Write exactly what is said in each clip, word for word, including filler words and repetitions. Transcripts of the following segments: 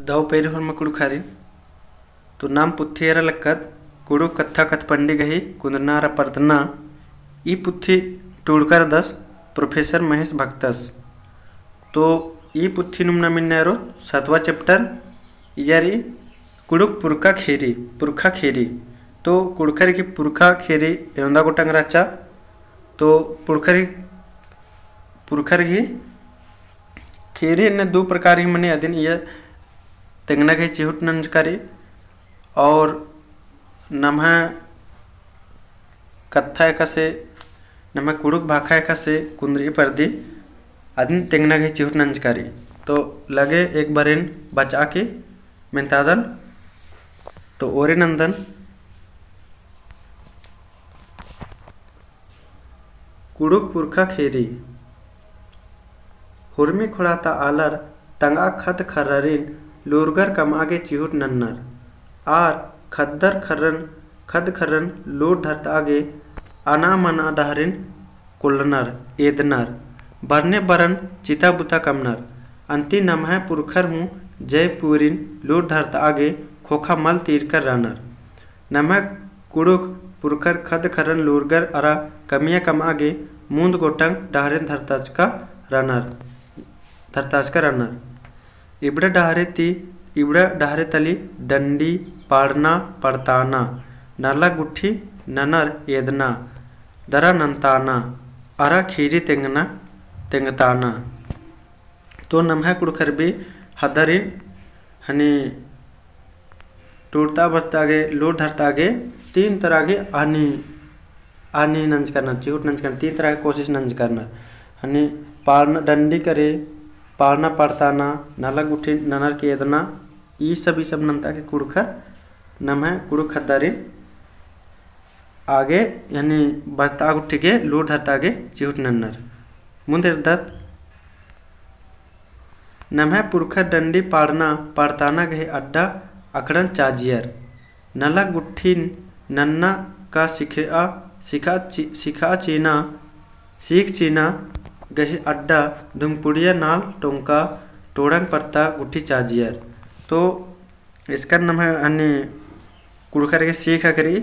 दव पैरी होरमा कुँड़ुख़ारिन। तो नाम पुथी एरा लक्कत कुँड़ुख़ कत्था कत्थपंडी गही कुन्दना अरा परदना। ई पुथी टूड़का रअदस प्रोफेसर महेश भगतस। तो ई पुथी नुम नाम इन्ना एरोत सतवा chapter, इय्या रई कुँड़ुख़ पुरखा ख़ीरी, पुरखा ख़ीरी। तो कुँड़ुख़र गही पुरखा ख़ीरी एवंदा गोटंग रहचा। तो पुरखर, पुरखर गही ख़ीरी एन्ने दू प्रकार गही मनी, अदिन इय्या तेंगना गही चिहुट नंजका रई। और नम्है कत्था एकासे, नम्है कुँड़ुख़ भाखा एकासे कुन्दरी परदी, अदिन तेंगना गही चिहुट नंजका रई। तो लगे एक बारिन बचआ की मेन्तादन। तो ओरे नन्दन। कुँड़ुख़ पुरखा ख़ीरी। हुरमी ख़ोंड़हा ता आलर तंगआ ख़द्द ख़र्ररिन लूरगर कमआ गे चिहुट नन्नर। आर ख़द्दर ख़र्रन, ख़द्द ख़र्रन लूर धरतआ गे अनआ मनआ डहरिन कोल्लनर, एदनर। बरने बरन चिता बुता कमनर। अन्ती नम्है पुरखर हूँ जय पुरिन लूर धरतआ गे ख़ोख़ा मल तीरकर रअनर। नम्है कुँड़ुख़ पुरखर ख़द्द ख़र्रन लूरगर अरा कमिया कमआ गे मुन्द गोटंग डहरेन धरताचका रअनर, धरताचका रअनर। इबड़ा डहरे ती इबड़ा डहरे तली डंडी पाड़ना पड़ताना, नलख गुट्ठी ननर एदना, डरा नन्ताना, अरा ख़ीरी तेंगना, तेंगताना। तो नम्है कुँड़ुख़र भी ख़द्दारिन हनी टूड़ता बरता गे, लूर धरता गे, तीन तरह गे आनी, आनी नंजका रअनर, चिहुट नंजका रअनर, तीन तरह गे कोशिश नंजका रअनर। हनी पाड़ना डंडी करे, पाड़ना पड़ताना, नलख गुट्ठी ननर के एदना, ई सब, ई सब नन्ता गे कुँड़ुख़र, नम्है कुँड़ुख़ ख़द्दारिन आगे, यानी बरता गुट्ठी गे, लूर धरता गे चिहुट नन्नर। मुन्द एरदत, नम्है पुरखर डंडी पाड़ना, पाड़ताना गही अड्डा अखड़न चाजियर। नलख गुट्ठिन नन्ना का सिखआ, सिखआ चि-, सिखआ चिना, सीख चिना गही अड्डा धुमकुड़िया नाल टोंका टोड़ंग परता गुट्ठी चाजियर। तो इसकन नम्है हनी कुँड़ुख़र गे सीख अकरी,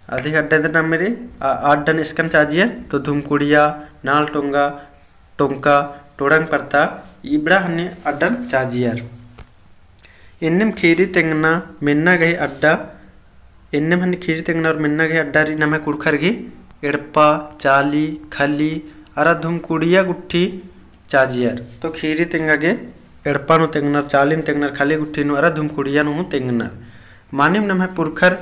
अधिक अड्डा दे नम्है रई, आ, अड्डन इसकन चाजियर, तो धुमकुड़िया, नाल टोंगा, टोंका, टोड़ंग परता, इबड़ा हनी अड्डन चाजियर। एन्नेम ख़ीरी तेंगना मेन्ना गही अड्डा, एन्नेम हनी ख़ीरी तेंगना और मेन्ना गही अड्डा रई नम्है कुँड़ुख़र गही एड़पा, चाली, खली, अरा धुमकुड़िया गुट्ठी चाजियर। तो ख़ीरी तेंगा गे एड़पा नू तेंगनर, चाली नू तेंगनर, खली गुट्ठी नू अरा धुमकुड़िया नू हूँ तेंगनर। मानिम नम्है पुरखर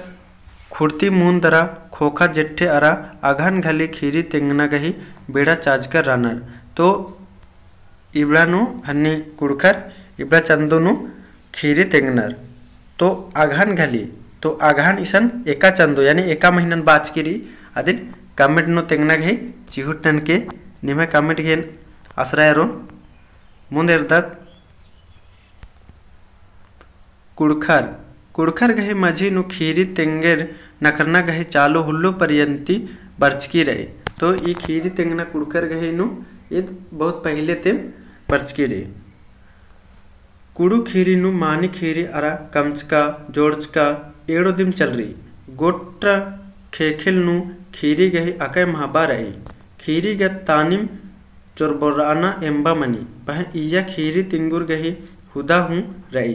खुड़ती मुन्द दरा ख़ोख़ा जेठे अरा अगहन घली ख़ीरी तेंगना गही बेड़ा चाजकर रअनर। तो इबड़ा नू हनी कुँड़ुख़र इबड़ा चंदो नू ख़ीरी तेंगनर। तो अगहन घली, तो अगहन इसन एका चंदो, यानी एका महीनन बाचकी रई, अदिन comment नू तेंगना गही चिहुट ननके, निम्है comment गही एन असरा एरोन। मुन्द एरदत कुँड़ुख़र, कुँड़ुख़र गही मझी नू ख़ीरी तेंगेर नखरना गही चालो हुल्लो परियन्ती बरचकी रई। तो ई ख़ीरी तेंगना कुँड़ुख़र गही नू ईद बहुत पहिले तेम बरचकी रई। कुँड़ुख़ ख़ीरी नू मानी ख़ीरी अरा कमचका, जोड़चका एड़ो दिम चलरई। गोट्टा ख़ेख़ेल नू ख़ीरी गही अकय महबा रई। ख़ीरी गा तानिम चोरबोराना एम्बा मनी, पहें इय्या ख़ीरी तिंगुर गही हुदा हूँ रई।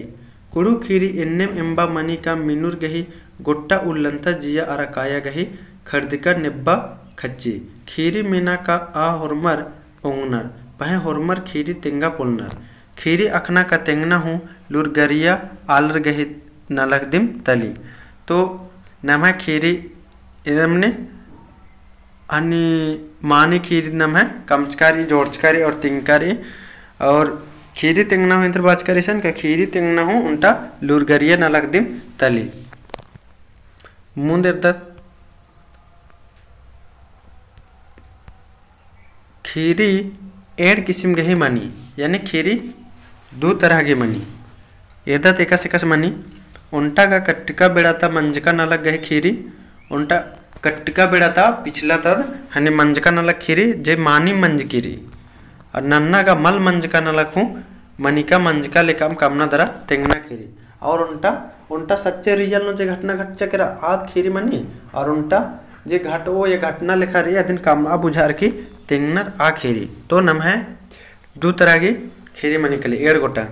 कुँड़ुख़ ख़ीरी एन्नेम एम्बा मनी का मिनुर गही गोट्टा उल्लन्ता जिया अरा काया गही खड़दिका नेब्बा खच्ची। ख़ीरी मेना का आ होरमर ओंगनर, पहें होरमर ख़ीरी तेंगा पोलनर। ख़ीरी अख़ना का तेंगना हूँ लूरगरिया आलर गही नलख दिम तली। तो नम्है ख़ीरी एमने हनी मानी ख़ीरी नम्है कमचका रई, जोड़चका रई और तिंगका रई। और ख़ीरी तेंगना हूँ एन्देर बाचका रई इसन का ख़ीरी तेंगना हूँ ओन्टा लूरगरिया नलख दिम तली। मुन्द एरदत ख़ीरी एंड़ किसिम गही मनी, यानी ख़ीरी दू तरह गही मनी। एरदत एकासे एकासे मनी, ओन्टा गा कट्टका बेड़ा ता मंजका नलख गही ख़ीरी, ओन्टा कट्टका बेड़ा ता पिछला तद हनी मंजका नलख ख़ीरी, जे मानी मंजकी रई। और नन्ना गा मल मंजका नलख हूँ मनिका मंजका लेखा अम्म कमना दरा तेंगना खीरी। और ओन्टा, ओन्टा सच्चे real नू जे घटना घटचा केरा आद खीरी मनी, और ओन्टा जे घटओ या घटना लेखा रई अदिन कमआ बुझारकी तेंगनर आ खीरी। तो नम्है दू तरह गी खीरी मनी कली, एंड़ गोटा।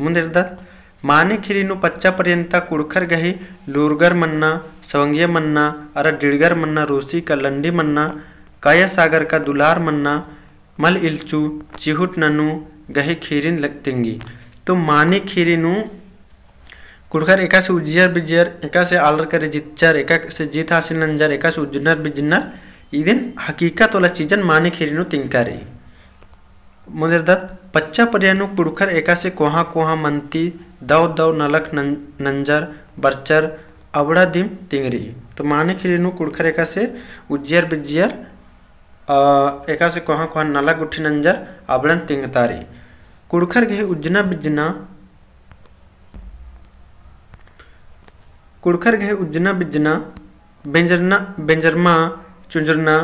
मुन्द एरदत, मानी खीरी नू पच्चा परियन्ता कुँड़ुख़र गही लूरगर मन्ना, सवंगिया मन्ना, अरा डिड़गर मन्ना, रूसी का लंडी मन्ना, काया सागर का दुलार मन्ना, मल इल्चू, चिहुट ननू गही खीरिन ल-, तिंगी। तो मानी खीरी नू कुँड़ुख़र एकासे उज्जियर बिज्जियर, एकासे आलर करे जितचर, एकासे जीत हासिल नंजर, एकासे उज्जनर बिज्जनर, इदिन हकीकत वाला चीजन मानी खीरी नू तिंगका रई। मुन्द एरदत, पच्चा परिया नू कुँड़ुख़र एकासे कोहाँ कोहाँ मन्ती, दव दव नलख नं-, नंजर, बरचर, अबड़ा दिम तिंगरी। तो मानी खीरी नू कुँड़ुख़र एकासे उज्जियर बिज्जियर, अ, एकासे कोहाँ कोहाँ नलख गुट्ठी नंजर, अबड़न तिंगता रई। कुँड़ुख़र गही उज्जना बिज्जना, कुँड़ुख़र गही उज्जना बिज्जना, बेंजरना, बेंजरमा, चुंजरना,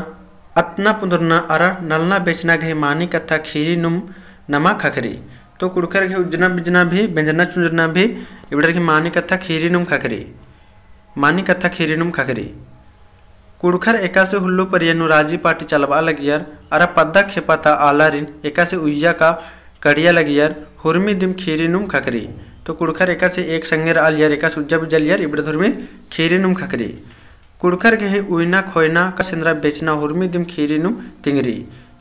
अतना पुंदरना अरा नलना बेचना गही मानी कत्था खीरी नुम नमा ख़क्खरी। तो कुँड़ुख़र गही उज्जना बिज्जना भी, बेंजरना चुंजरना भी, इबड़र गही मानी कत्था खीरी नुम ख़क्खरी। मानी कत्था खीरी नुम ख़क्खरी। कुँड़ुख़र एकासे हुल्लो परिया नू राजी पाटी चलबआ लगियर, अरा पद्दा खेपा ता आलारिन एकासे उइया का कड़िया लगियर, हुरमी दिम खीरी नुम ख़क्खरी। तो कुँड़ुख़र एकासे एक संगे रआलियर, एकासे उज्जा बिज्जालियर, इबड़ा हुरमी खीरी नुम ख़क्खरी। कुँड़ुख़र गही उइना खोइना का सेंदरा बेचना हुरमी दिम खीरी नुम तिंगरी।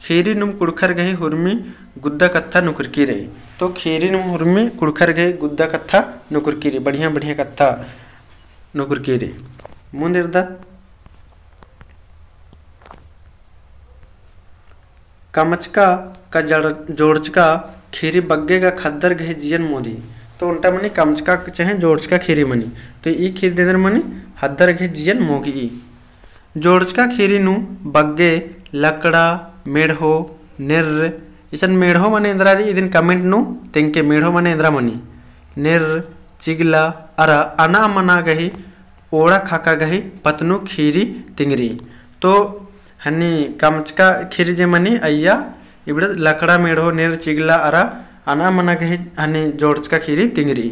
खीरी नुम कुँड़ुख़र गही हुरमी गुद्दा कत्था नुकुरकी रई। तो खीरी नुम हुरमी कुँड़ुख़र गही गुद्दा कत्था नुकुरकी रई, बढ़िया बढ़िया कत्था नुकुरकी रई। मुन्द एरदत, कमचका का जड़-, जोड़चका खीरी बग्गे का ख़द्दर गही जियन मोदी। तो ओन्टा मनी कमचका चहे जोड़चका खीरी मनी। तो ई खीरी एन्देर मनी, ख़द्दर गही जियन मोगी। जोड़चका खीरी नू बग्गे, लकड़ा, मेढ़ो, नेर्र, इसन मेढ़ो मने एन्दरा रई इदिन comment नू तेंगके, मेढ़ो मने एन्दरा मनी। नेर्र, चिगला, अरा अना मना गही ओड़ा खाका गही पत्त नू खीरी तिंगरी। तो हनी कमचका खीरी जे मनी अइय्या इबड़ा लकड़ा, मेढ़ो, नेर्र, चिगला अरा अना मना गही हनी जोड़चका खीरी तिंगरी।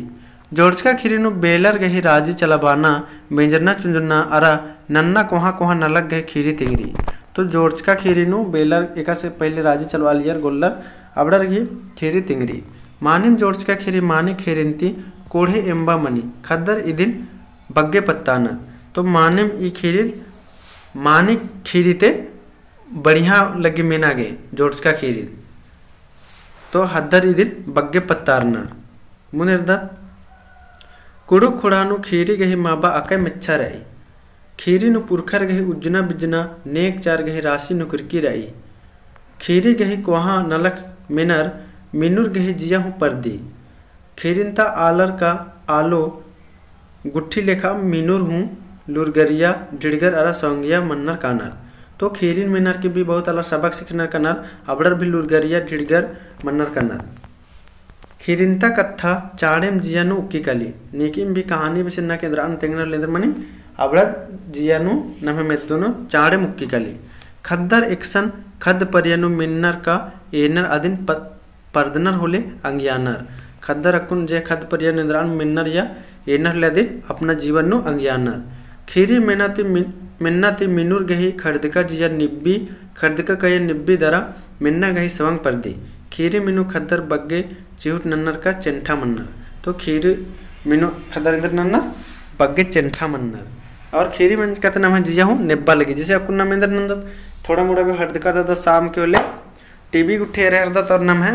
जोड़चका खीरी नू बेलर गही राजी चलाबाना, बेंजरना चुंजरना अरा नन्ना कोहाँ कोहाँ नलख गही खीरी तिंगरी। तो जोड़चका खीरी नू बेलर एकासे पहिले राजी चलबालियर गोल्लर अबड़र गही खीरी तिंगरी। मानिम जोड़चका खीरी मानी खीरिन ती कोड़हे एम्बा मनी, ख़द्दर इदिन बग्गे पत्तानर। तो मानिम ई खीरिन मानी खीरी ती बढ़िया लग्गी मेना गे जोड़चका खीरी। तो ख़द्दर इदिन बग्गे पत्तारनर। मुन्द एरदत, कुँड़ुख़ ख़ोंड़हा नू खीरी गही माबा अकय मेच्छा रई। खीरी नू पुरखर गही उज्जना बिज्जना नेग चार गही रासी नुकुरकी रई। खीरी गही कोहाँ नलख मेनर मिनुर गही जिया हूँ परदी। खीरिन ता आलर का आलो गुट्ठी लेखा मिनुर हूँ लूरगरिया, ढिड़गर अरा सौंगिया मन्नर कानर। तो खीरिन मेनर की भी बहुत आलर सबक सिखनर कानर, अबड़र भी लूरगरिया, ढिड़गर मन्नर कानर। खीरिन ता कत्था चाड़ेम जिया नू उक्की काली। नीकिम भी कहानी बेसे ना केंद्रा अन तेंगनर लेंदर मनी, अबड़र जिया नू नम्है मेद्दो नू चाड़ेम उक्की काली। ख़द्दर एकसन ख़द्द परिया नू मेन्नर का एन्नर अदिन प-, परदनर होले अंगियानर। ख़द्दर अक्कुन जे ख़द्द परिया नू एन्दरा अन मेन्नर या एन्नर होले अदिन अपना जीवन नू अंगियानर। खीरी मेन्ना ती मि-, मेन्ना ती मिनुर गही खड़दका जिया निब्बी, खड़दका कया निब्बी दरा मेन्ना गही सवंग परदी। खीरी मिनु ख़द्दर बग्गे चिहुट नन्नर का चेंठा मन्नर। तो खीरी मिनु ख़द्दर एन्दर नन्नर बग्गे चेंठा मन्नर। और खीरी मेंजका ती नम्है जिया हूँ नेब्बा लगी। जैसे अक्कुन नाम एन्दर नन्दत थोड़ा मोड़ा भी हड़दका दरा शाम के होले टीवी गुट्ठी एरे हेरदत और नम्है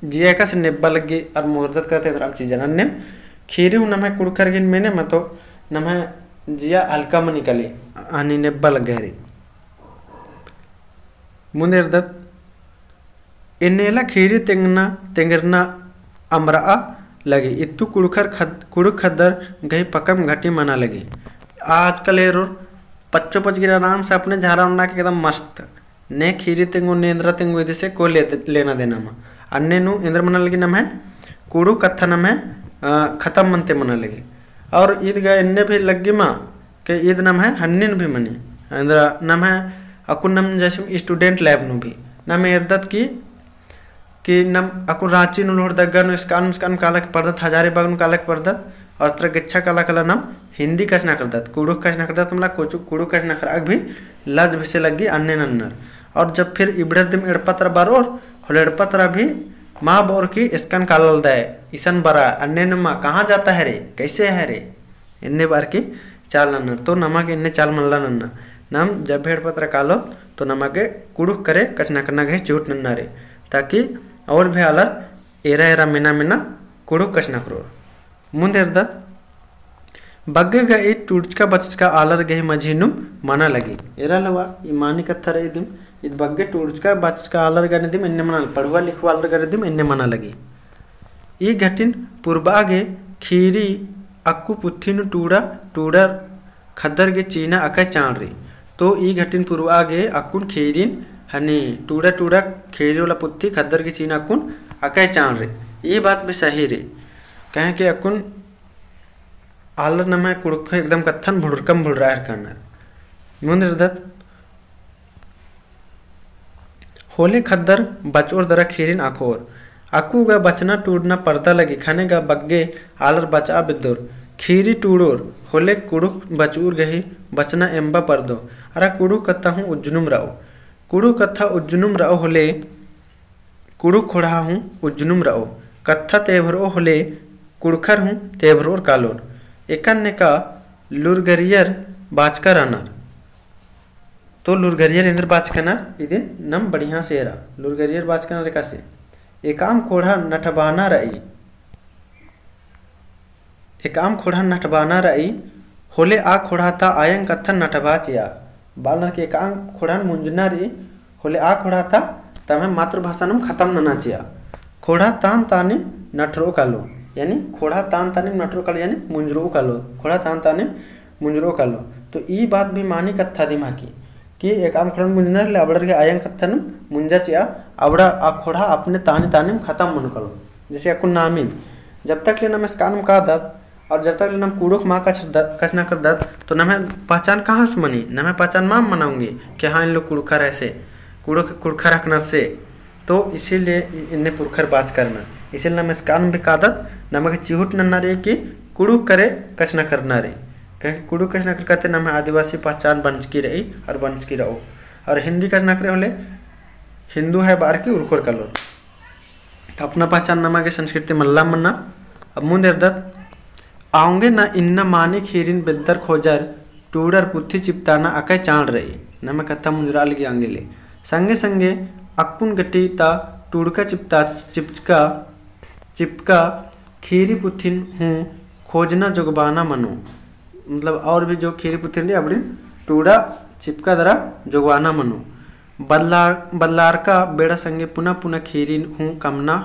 जिया एकासे नेब्बा लग्गी और मोरदत का ती एन्दरा अन चीजन अन्नेम। खीरी हूँ नम्है कुँड़ुख़र गहिन मेने मतो नम्है जिया हल्का मनी काली, हनी नेब्बा लग्गा हेरी। मुन्द एरदत, एन्नेला खीरी तेंगना, तेंगरना अमरआ लगी। इत्तु कुँड़ुख़र ख़द्द-, कुँड़ुख़ ख़द्दर गही पकम घटी मना लगी। आजकल एरोर पच्चो पच गिरा आराम से अपने झारा उन्ना के एकदम मस्त। ने खीरी तेंगो, ने एन्दरा तेंगो, इदी से कोई ले-, लेना देना मा। अन्ने नू एन्दर मना लगी नम्है, कुँड़ुख़ कत्था नम्है, अ, खतम मनते मना लगी। और ईद गा एन्ने भी लग्गी मा, के ईद नम्है हन्निन भी मनी। एन्दरा नम्है अक्कुन नम जैसे student life नू भी। नम एरदत की कि नम अक्कुन राँची नू लोहरदगा नू इसकान मिसकान काला के परदत, हजारीबाग नू काला के परदत, और तरा गेच्छा काला काला नम हिंदी कछनखरदत, कुँड़ुख़ कछनखरदत, मला कुँड़ुख़ कछनखरआ गे भी लज बेसे लग्गी अन्ने नन्नर। और जब फिर इबड़र दिम एड़पा तरा बरओर, होले एड़पा तरा भी मा बओर कि इसकान काला लगदय, इसन बरा, अन्ने नमा, कहाँ जाता है रे, कैसे है रे, एन्ने बअर की चाल नन्ना। तो नमा गे एन्ने चाल मल्ला नन्ना। नम जब भी एड़पा तरा कालोत, तो नमा गे कुँड़ुख़ करे कछनखरना गही चिहुट नन्ना रे, ताकि और भी आलर एरा एरा मेना मेना कुँड़ुख़ कछनखरओर। मुन्द एरदत, बग्गे गा ईद टूड़चका बचचका आलर गही मझी नुम मना लगी। एरा लवा, ई मानी कत्था रई दिम, ईद बग्गे टूड़चका बचचका आलर गने दिम एन्ने मना, पढ़ुआ लिखुआ आलर गने दिम एन्ने मना लगी। ई घटिन पुरबआ गे खीरी अक्कु पुथी नू टूड़ा, टूड़ा ख़द्दर गे चीना अकय चाड़ रई। तो ई घटिन पुरबआ गे अक्कुन खीरिन हनी टूड़ा, टूड़ा खीरी वाला पुथी ख़द्दर गे चीना अक्कुन अकय चाड़ रई। ई बात भी सही रई। कहे कि अक्कुन आलर नम्है कुँड़ुख़ एकदम कत्थन भुड़रकम भुड़रआ हेलरनर। मुन्द एरदत, होले ख़द्दर बचओर दरा खीरिन अख़ओर। अक्कु गा बचना टूड़ना परदा लगी, ख़ने गा बग्गे आलर बचआ बेद्दोर। खीरी टूड़ोर, होले कुँड़ुख़ बचउर गही बचना एम्बा परदो। अरा कुँड़ुख़ कत्था हूँ उज्जनुम रओ। कुँड़ुख़ कत्था उज्जनुम रओ होले कुँड़ुख़ ख़ोंड़हा हूँ उज्जनुम रओ। कत्था तेभरओ होले कुँड़ुख़र हूँ तेभरओर कालोर। एकन्नेका लुरगरियर बाचका रअनर। तो लुरगरियर एन्देर बाचका रअनर, इदिन नम बढ़िया से एरा। लुरगरियर बाचका रअनर एकासे, एकअम ख़ोंड़हा नठबाना रई। एकअम ख़ोंड़हा नठबाना रई, होले आ ख़ोंड़हा ता आयंग कत्थन नठबआ चिआ। बअनर कि एकअम ख़ोंड़हन मुंजना रई, होले आ ख़ोंड़हा ता तम्है मातृभाषा नुम खतम नना चिआ। ख़ोंड़हा तान तानिम नठरओ कालो, यानी ख़ोंड़हा तान तानिम नठरओ कालो, यानी मुंजरओ कालो, ख़ोंड़हा तान तानिम मुंजरओ कालो। तो ई बात भी मानी कत्था दिम हकी कि एकअम ख़ोंड़हन मुंजना रई, अबड़र गे आयंग कत्थन मुंजा चिआ, अबड़ा आ ख़ोंड़हा अपने तानी तानिम खतम मनो कालो। जैसे अक्कुन नामिन, जब तक ले नम एसकानम कादत, और जब तक ले नम कुँड़ुख़ मा कछरदत, कछनखरदत, तो नम्है पहचान कहाँ से मनी? नम्है पहचान मा मना ओंगी कि हाँ, इन लोग कुँड़ुख़र है से, कुँड़ुख़, कुँड़ुख़र हकनर से। तो इसीलिए इ-, इन्ने पुरखर बाचका रअनर। इसीलिए नम एसकानम भी कादत, नमा गे चिहुट नन्ना रई कि कुँड़ुख़ करे कछनखरना रई। कहे कि कुँड़ुख़ कछनखरका ती नम्है आदिवासी पहचान बंचकी रई और बंचकी रओ। और हिंदी कछनखरओर होले हिंदू है बअर की उरख़ोर कालोर। तो अपना पहचान नमा गे संस्कृति मल्ला मन्ना। अब मुन्द एरदत, औंगे ना इन्ना मानी खीरिन बेद्दर खोजर टूड़र पुथी चिपताना अकय चाड़ रई। नम्है कत्था मुंजरआ लगी औंगे ले। संगे संगे अक्कुन गट्टी ता टूड़का चिपता, चिपचका, चिपका खीरी पुथिन हूँ खोजना जोगबाना मनो। मतलब और भी जो खीरी पुथिन रई अबड़िन टूड़ा चिपका दरा जोगबाना मनो। बदलार-, बदलारका बेड़ा संगे पुना पुना खीरिन हूँ कमना,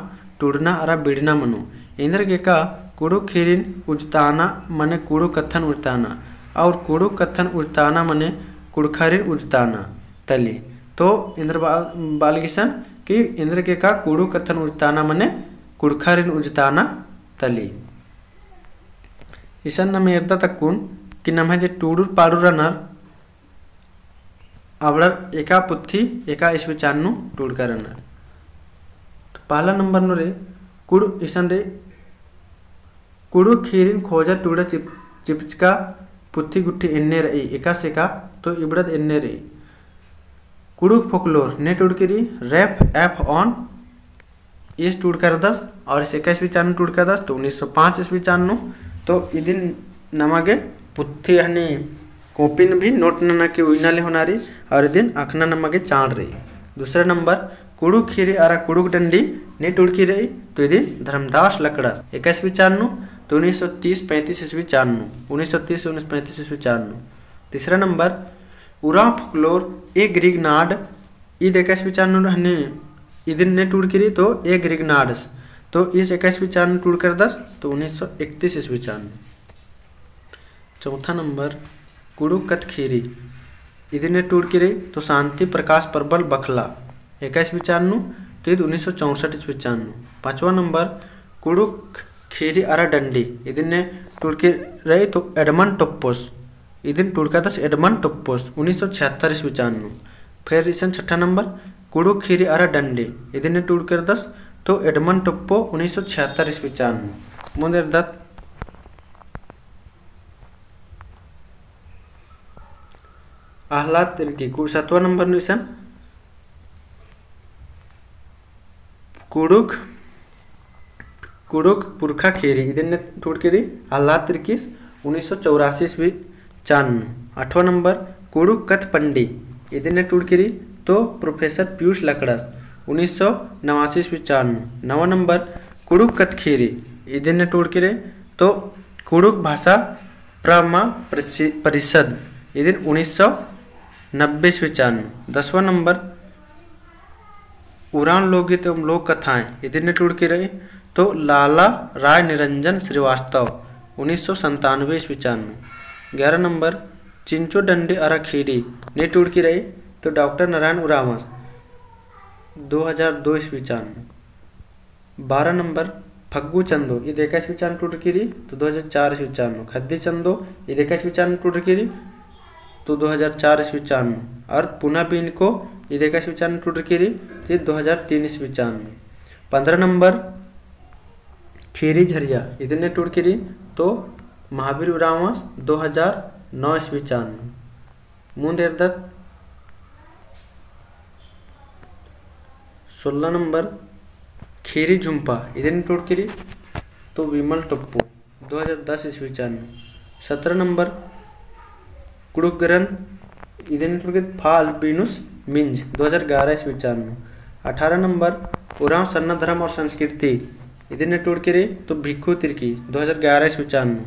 टूड़ना अरा बिड़ना मनो। एन्देरगेका कुँड़ुख़ खीरिन उजताना मने कुँड़ुख़ कत्थन उजताना, और कुँड़ुख़ कत्थन उजताना मने कुँड़ुख़रिन उजताना तली। तो एन्देर बा-, बआ लगी इसन कि एन्देरगेका कुँड़ुख़ कत्थन उजताना मने कुँड़ुख़रिन उजताना तली। इसन नम एरदत अक्कुन कि नम्है जे टूड़ुर पाड़ुर रअनर, अबड़र एका पुथी एका ईस्वी चान नू टूड़का रअनर। तो पहला नंबर नू रई, कुँड़ुख़ इसन रई, कुँड़ुख़ खीरिन खोजा टूड़ा चिप-, चिपचका पुथी गुट्ठी एन्ने रई, एकासे का तो इबड़द एन्ने रई। कुँड़ुख़ folklore ने टूड़की रई, रैल्फ एफ हॉन ईस टूड़का रअदस और ईस एका ईस्वी चान नू टूड़का रअदस, तो उन्नीस सौ पाँच ईस्वी चान नू। तो इदिन नमा गे पुथी हनी copy नू भी note नना की उइना ले होना रई और इदिन अख़ना नमा गे चाड़ रई। दूसरा नंबर, कुँड़ुख़ खीरी अरा कुँड़ुख़ डंडी ने टूड़की रई, तो इदिन धर्मदास लकड़स एका ईस्वी चान नू, तो उन्नीस सौ तीस पैंतीस ईस्वी चान नू, उन्नीस सौ तीस उन्नीस सौ पैंतीस ईस्वी चान नू। तीसरा नंबर, उराँव folklore ए ग्रीक नाड, ईद एका ईस्वी चान नू हनी, इदिन ने टूड़की रई तो ए ग्रीक नाडस, तो ईस एका ईस्वी चान नू टूड़का रअदस, तो उन्नीस सौ इकतीस ईस्वी चान नू। चौथा नंबर, कुँड़ुख़ कत्थ खीरी, इदिन ने टूड़की रई तो शांति प्रकाश प्रबल बखला, एका ईस्वी चान नू, तो ईद उन्नीस सौ चौसठ ईस्वी चान नू। पाँचवा नंबर, कुँड़ुख़ खीरी अरा डंडी, इदिन ने टूड़की रई तो एडमंड टोप्पोस, इदिन टूड़का रअदस एडमंड टोप्पोस, उन्नीस सौ छिहत्तर ईस्वी चान नू। फिर इसन छठा नंबर, कुँड़ुख़ खीरी अरा डंडी, इदिन ने टूड़का रअदस तो एडमंड टोप्पो उन्नीस सौ छिहत्तर ईस्वी चान नू। मुन्द एरदत आह्लाद तिर्की, कु-, सतवा नंबर नू इसन कुँड़ुख़, कुँड़ुख़ पुरखा ख़ीरी, इदिन ने टूड़की रई आह्लाद तिर्कीस उन्नीस सौ चौरासी ईस्वी चान नू। आठवाँ नंबर कुँड़ुख़ कत्थ पंडी, इदिन ने टूड़की रई तो प्रोफेसर पीयूष लकड़स उन्नीस सौ नवासी ईस्वी चान नू। नवा नंबर कुँड़ुख़ कत्थ ख़ीरी, इदिन ने टूड़की रई तो कुँड़ुख़ भाषा परामर्श परिषद, इदिन उन्नीस सौ नब्बे ईस्वी चान नू। दसवाँ नंबर उराँव लोकगीत एवं लोक कथाएँ, इदिन ने टूड़की रई तो लाला राय निरंजन श्रीवास्तव उन्नीस सौ संतानवे ईस्वी चान नू। ग्यारह नंबर चिंचो डंडी अरा ख़ीरी, ने टूड़की रई तो डॉक्टर नारायण उराँवस दो हज़ार दो ईस्वी चान नू। बारह नंबर फग्गू चंदो, ईद एका ईस्वी चान नू टूड़की रई तो दो हज़ार चार ईस्वी चान नू। खद्दी चंदो, ईद एका ईस्वी चान नू टूड़की रई तो दो हज़ार चार ईस्वी चान नू। अरा पुना बीनको, ईद एका ईस्वी चान नू टूड़की रई तो ईद दो हज़ार तीन ईस्वी चान नू। पन्द्रह नंबर ख़ीरी झरिया, इदिन ने टूड़की रई तो महावीर उराँवस दो हज़ार नौ ईस्वी चान नू। मुन्द एरदत सोलह नंबर ख़ीरी झुम्पा, इदिन टूड़की रई तो विमल टोप्पो दो हज़ार दस ईस्वी चान नू। सत्रह नंबर कुँड़ुख़ ग्रंथ, इदिन टूड़की रई फाल्बिनुस मिंज दो हज़ार ग्यारह ईस्वी चान नू। अठारह नंबर उराँव सरना धर्म और संस्कृति, इदिन ने टूड़की रई तो भिक्खु तिर्की दो हज़ार ग्यारह ईस्वी चान नू।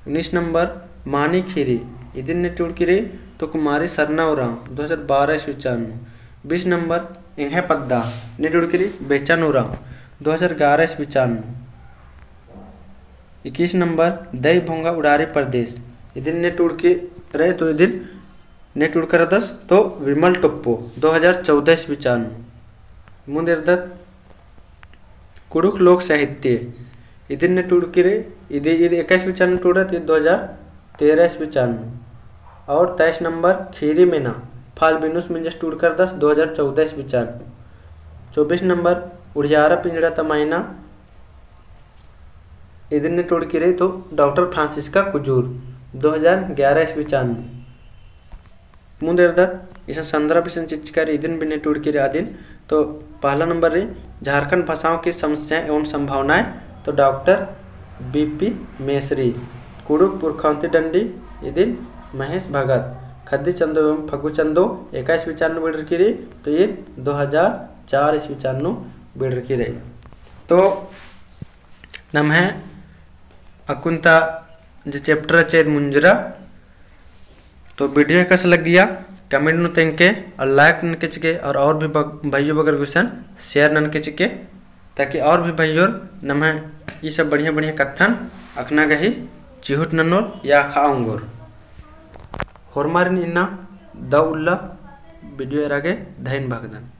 उन्नीस नंबर मानी ख़ीरी, इदिन ने टूड़की रई तो कुमारी सरना उराँव दो हज़ार बारह ईस्वी चान नू। बीस नंबर एंग्है पद्दा, ने टूड़की रई बेचन उराँव दो हज़ार ग्यारह ईस्वी चान नू। इक्कीस नंबर दई भोंगा उड़ारी प्रदेश, इदिन ने टूड़की रई तो इदिन ने टूड़का रअदस तो विमल टोप्पो दो हज़ार चौदह ईस्वी चान नू। मुन्द एरदत कुँड़ुख़ लोक साहित्य, इदिन ने टूड़की रई, इदी, ईद एका ईस्वी चान नू टूड़रत, ईद दो हज़ार तेरह ईस्वी चान नू। और तेईस नंबर ख़ीरी मेना, फाल्बिनुस मिंजस टूड़का रअदस दो हज़ार चौदह ईस्वी चान नू। चौबीस नंबर उड़ियारा पिंजड़ा ता मायना, इदिन ने टूड़की रई तो डॉक्टर फ्रांसिस्का कुजूर दो हज़ार ग्यारह ईस्वी चान नू। मुन्द एरदत इसन संदर्भ इसन चिच्चका रई, इदिन भी ने टूड़की रई अदिन। तो पहला नंबर रई झारखंड भाषाओं की समस्याएं एवं संभावनाएं, तो डॉक्टर बी पी मेसरी। कुँड़ुख़ पुरखा ओन्ती डंडी, इदिन महेश भगत। खद्दी चंदो एवं फग्गू चंदो एका ईस्वी चान नू बिड़रकी रई, तो ईद दो हज़ार चार ईस्वी चान नू बिड़रकी रई। तो नम्है अक्कुन ता जे chapter चेद मुंजरा। तो video कस लग्गिया comment नू तेंगके और like ननके चिके और, और भी बग-, भइयो बगर गुसन share ननके चिके, ताकि और भी भइयोर नम्है ई सब बढ़िया बढ़िया कत्थन अखना गही चिहुट ननोर या अख़आ ओंगोर। होरमारिन इन्ना दव उल्ला video एरा गे धइन भगदन।